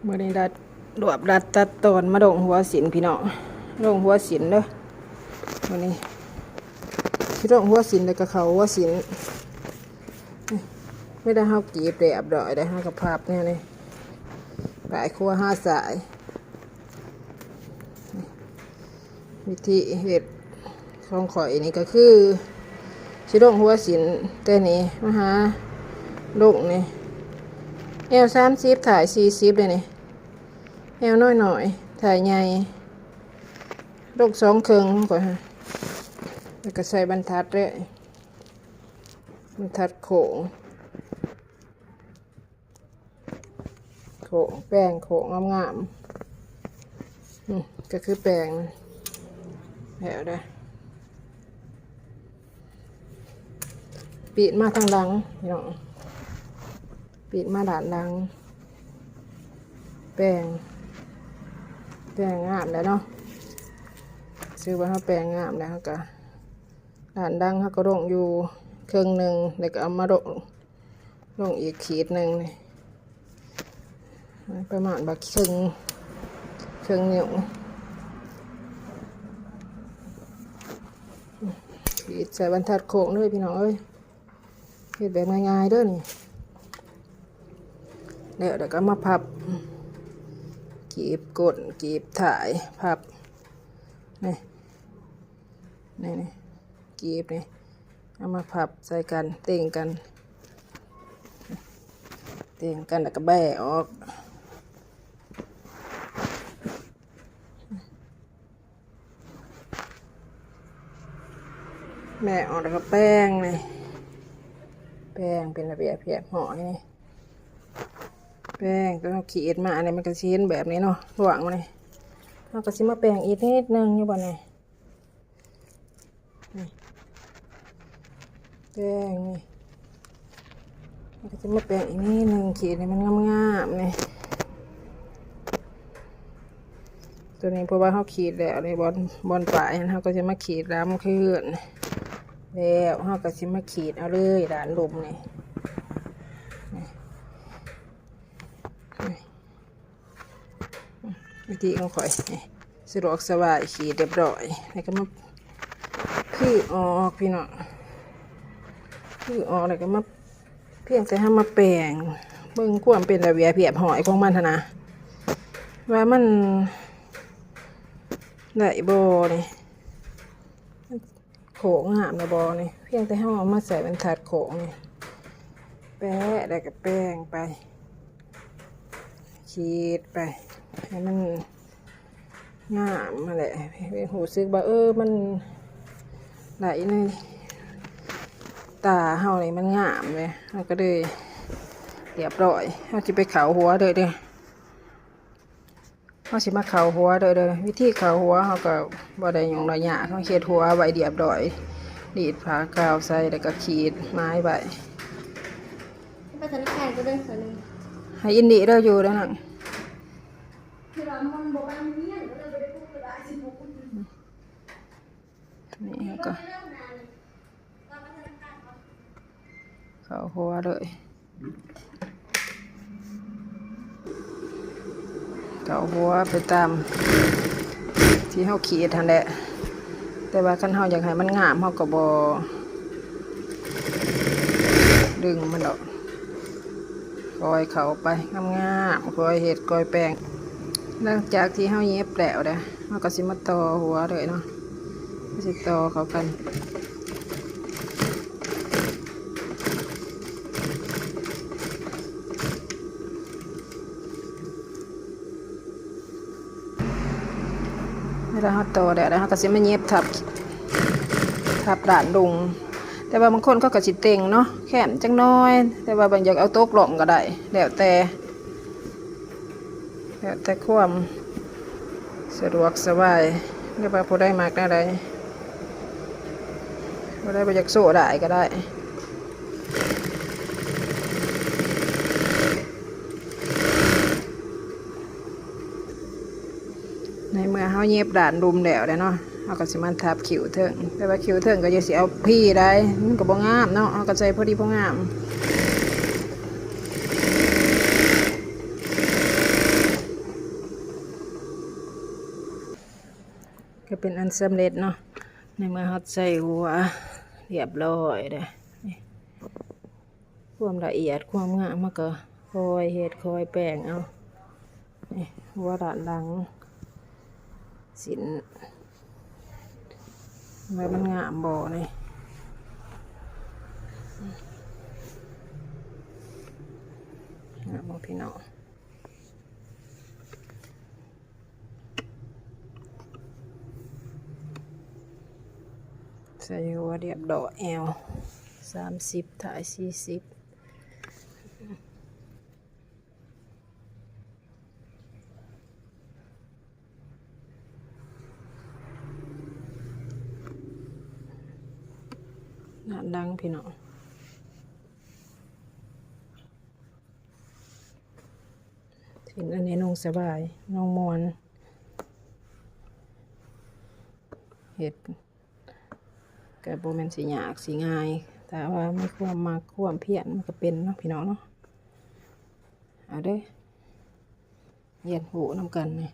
ມື້ນີ້ດັດ ລວບດັດຕັດຕອນມາລົງຫົວສິນພີ່ນ້ອງ ລົງຫົວສິນເດີ. ມື້ນີ້ຊິລົງຫົວສິນ ແລ້ວກໍເຂົ້າຫົວສິນ. ເວລາເຮົາກຣີດແບບດອຍແລ້ວ ເຮົາກໍພັບແນວນີ້ ປາຍຂວາຫາຊ້າຍ. ວິທີເຮັດຂອງຂ້ອຍນີ້ກໍຄື ຊິລົງຫົວສິນແຕ່ນີ້ມາຫາລົງນີ້ ແອວສາມສິບ ທ້າຍສີ່ສິບເດ້ນີ້ ແອວນ້ອຍໆ ທ້າຍໃຫຍ່ ລົງສອງເຄິ່ງກ່ອນ ແລ້ວກໍໃສ່ບັນທັດເລີຍ ບັນທັດໂຄ້ງ. ໂຄ້ງແປງໂຄ້ງງາມໆ ອືມ ກໍຄືແປງແລ້ວເດ້. ປີດມາທາງຫຼັງພີ່ນ້ອງ ປີດມາດ້ານຫຼັງ ແປງ ແປງງາມແລ້ວເນາະ. ຖືວ່າເຮົາແປງງາມແລ້ວ ເຮົາກໍ ດ້ານຫຼັງເຮົາກໍລົງຢູ່ເຄິ່ງໜຶ່ງ ແລ້ວກໍເອົາມາລົງ ລົງອີກຂີດໜຶ່ງນີ້ ປະມານບັກເຄິ່ງ ເຄິ່ງນິ້ວ ຂີດໃສ່ບັນທັດໂຄ້ງເລີຍພີ່ນ້ອງເອີຍ. ເຮັດແບບງ່າຍໆເດີນີ້ ແລ້ວ ແລ້ວກໍມາພັບ ກີບກົ້ນ ກີບທ້າຍ ພັບ ນີ້ ນີ້ ນີ້ ກີບນີ້ ເອົາມາພັບໃສ່ກັນ ເຕັງກັນ ເຕັງກັນ ແລ້ວກໍແບະອອກ ແບະອອກ ແລ້ວກໍແປງນີ້ ແປງເປັນລະບຽບຮຽບຮ້ອຍນີ້ ແປງຕົວເຮົາຂີດມານີ້ ມັນກໍຊິເຫັນແບບນີ້ເນາະ ລວງມານີ້ ເຮົາກໍຊິມາແປງອີກນິດໜຶ່ງຢູ່ບ່ອນນີ້. ນີ້ ແປງນີ້ ເຮົາກໍຈະມາແປງອີກນິດໜຶ່ງ ຂີດໃຫ້ມັນງາມໆ ນີ້ ຕົວນີ້ ເພາະວ່າເຮົາຂີດແລ້ວນີ້ ບ່ອນ ບ່ອນປາຍຫັ້ນ ເຮົາກໍຈະມາຂີດລຳຄືນ ແລ້ວເຮົາກໍຊິມາຂີດເອົາເລີຍ ດ້ານລຸ່ມນີ້ ນີ້ ນີ້. ວິທີຂອງຂ້ອຍນີ້ ສະດວກສະບາຍ ຂີດຮຽບຮ້ອຍ ແລ້ວກໍມາ ຄືອອກພີ່ນ້ອງ ຄືອອກ ແລ້ວກໍມາ ພຽງແຕ່ເຮົາມາແປງເບິ່ງຄວາມເປັນລະບຽບຮຽບຮ້ອຍຂອງມັນຫັ້ນນະ ວ່າມັນໄດ້ບໍ່ນີ້. ໂຄ້ງງາມແລ້ວບໍ່ນີ້ ພຽງແຕ່ເຮົາເອົາມາໃສ່ບັນທັດໂຄ້ງນີ້ ແປະ ແລ້ວກໍແປງໄປ ຂີດໄປ ໃຫ້ມັນງາມຫັ້ນແຫຼະ ຮູ້ສຶກວ່າ ເອີ ມັນໄດ້ໃນຕາເຮົານີ້ ມັນງາມເລີຍ ເຮົາກໍເລີຍຮຽບຮ້ອຍ. ເຮົາຊິໄປເຂົ້າຫົວເດີ ເຮົາຊິມາເຂົ້າຫົວເດີ ເດີ ວິທີເຂົ້າຫົວເຮົາກໍບໍ່ໄດ້ຫຍັງຫຼາຍຍາກ ເຮົາເຮັດຫົວໄວ້ຮຽບຮ້ອຍ ລີດຜ້າກາວໃສ່ ແລ້ວກໍຂີດໝາຍໄວ້ ໄປທະນາຄານກໍໄດ້ ໃຫ້ອິນດີເດີ ຢູ່ເດີນາງ ຄືວ່າມັນບໍ່ໄປໂຮງຮຽນ ກໍເລີຍບໍ່ໄດ້ປຸກ ກໍໄດ້ສິປຸກ ນີ້ເຮົາກໍເຂົ້າຫົວເລີຍ ເຂົ້າຫົວໄປຕາມທີ່ເຮົາຂີດຫັ້ນແຫຼະ ແຕ່ວ່າຄັນເຮົາຢາກໃຫ້ມັນງາມ ເຮົາກໍບໍ່ດຶງມັນດອກ ຄ່ອຍເຂົ້າໄປງາມໆ ຄ່ອຍເຮັດ ຄ່ອຍແປງ. ຫຼັງຈາກທີ່ເຮົາເຢັບແລ້ວເດ້ ເຮົາກໍຊິມາຕໍ່ຫົວເລີຍເນາະ ຊິຕໍ່ເຂົ້າກັນ ເວລາເຮົາຕໍ່ແລ້ວ ແລ້ວເຮົາກໍຊິມາເຢັບທັບ ທັບດ້ານລຸ່ມ ແຕ່ວ່າບາງຄົນເຂົາກໍຊິເຕັງເນາະ ແຄມຈັກໜ້ອຍ ແຕ່ວ່າບາງຢາກເອົາຕົກລ່ອງກໍໄດ້ ແລ້ວແຕ່ ແລ້ວແຕ່ຄວາມສະດວກສະບາຍ ຫຼືວ່າຜູ້ໃດມັກແນວໃດ ຜູ້ໃດບໍ່ຢາກໂຊຫຼາຍກໍໄດ້. ໃນເມື່ອເຮົາເຢັບດ້ານລຸ່ມແລ້ວແຫຼະເນາະ ເຮົາກໍຊິມາທັບຄິ້ວເທິງ ແຕ່ວ່າຄິ້ວເທິງກໍຢ່າຊິເອົາພີ້ຫຼາຍ ມັນກໍບໍ່ງາມເນາະ ເຮົາກໍໃສ່ພໍດີພໍງາມ. ປັນອັນສຳເລັດເນາະ. ໃນເມື່ອເຮົາໃສ່ຫົວຮຽບຮ້ອຍແລ້ວ ຄວາມລະອຽດຄວາມງາມ ເຮົາກໍຄ່ອຍເຮັດຄ່ອຍແປງເອົາ. ນີ້ ຫົວດ້ານຫຼັງ ສິ້ນ ວ່າມັນງາມບໍ່ນີ້ ງາມບໍ່ພີ່ນ້ອງ? ໃສ່ຫົວຮຽບຮ້ອຍ ແອວສາມສິບ ທ້າຍສີ່ສິບ. ໜ້າດັງພີ່ນ້ອງ. ເຫັນອັນນີ້ນຸ່ງສະບາຍ ນຸ່ງມ່ວນ ເຮັດກໍບໍ່ແມ່ນຊິຍາກຊິງ່າຍ ຖ້າວ່າມີຄວາມມັກຄວາມພຽນມັນກໍເປັນເນາະພີ່ນ້ອງເນາະ. ເອົາເດີ້ ຮຽນຮູ້ນຳກັນນີ້.